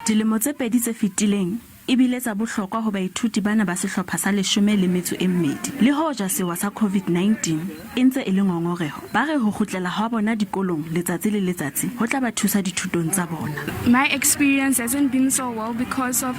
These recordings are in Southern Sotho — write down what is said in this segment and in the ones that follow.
Dilemo tse pedi tse fetileng e bile tsa bohlokwa ho baithuti bana ba sehlopha sa leshome le metso e mmedi. Le hoja sewa sa COVID-19 e ntse e le ngongoreho, ba re ho kgutlela hwa bona dikolong letsatsi le letsatsi ho tla ba thusa dithutong tsa bona. My experience hasn't been so well because of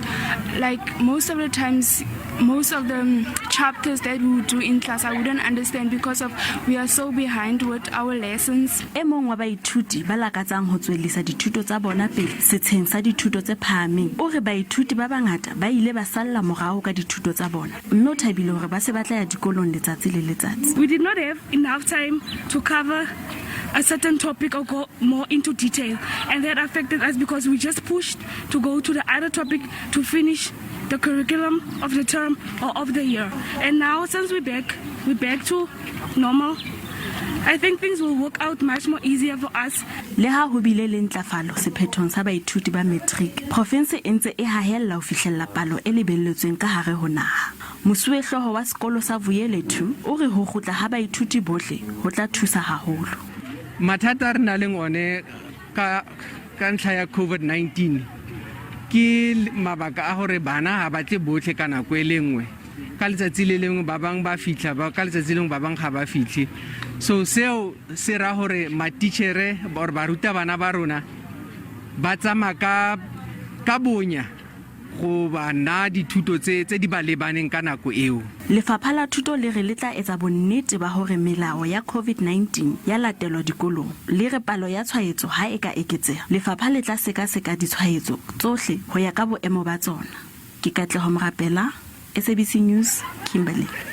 like most of the times most of the chapters that we would do in class I wouldn't understand because of we are so behind with our lessons. E mong wa baithuti ba lakatsang ho tswellisa dithuto tsa bona pele setsheng sa dithuto tse phahameng o re baithuti ba bangata ba ile ba salla morao ka dithuto tsa bona mme o thabile hore ba se ba tla ya dikolong letsatsi le letsatsi. We did not have enough time to cover a certain topic or go more into detail and that affected us because we just pushed to go to the other topic to finish the curriculum of the term or of the year. And now since we're back, we're back to normal. I think things will work out much more easier for us. Le ha ho bile le ntlafalo sephethong sa baithuti ba matric, profinse e ntse e hahella ho fihlella palo e lebelletsweng ka hare ho naha. Mosuwehlooho wa sekolo sa Vuyelethu o re ho kgutla ha baithuti bohle ho tla thusa haholo. Mathata a re nang le one ka ka ntlha ya COVID-19 ke mabaka a gore bana ga ba tle botlhe ka nako e le nngwe ka letsatsi le lengwe ba bangwe ba fitlha ka letsatsi lengwe ba bangwe ga ba fitlhe so seo se ra gore matichere or barutabana ba rona ba tsamaya ka ka bonya go ba na dithuto tse tse di ba lebaneng ka nako eo. Lefapha la Thuto le re le tla etsa bonnete ba hore melao ya COVID-19 ya latelwa dikolong. Le re palo ya tshwaetso ha e ka eketseha, lefapha le tla sekaseka ditshwaetso tsohle ho ya ka boemo ba tsona. Ke Katleho Morapela, SABC News, Kimberley.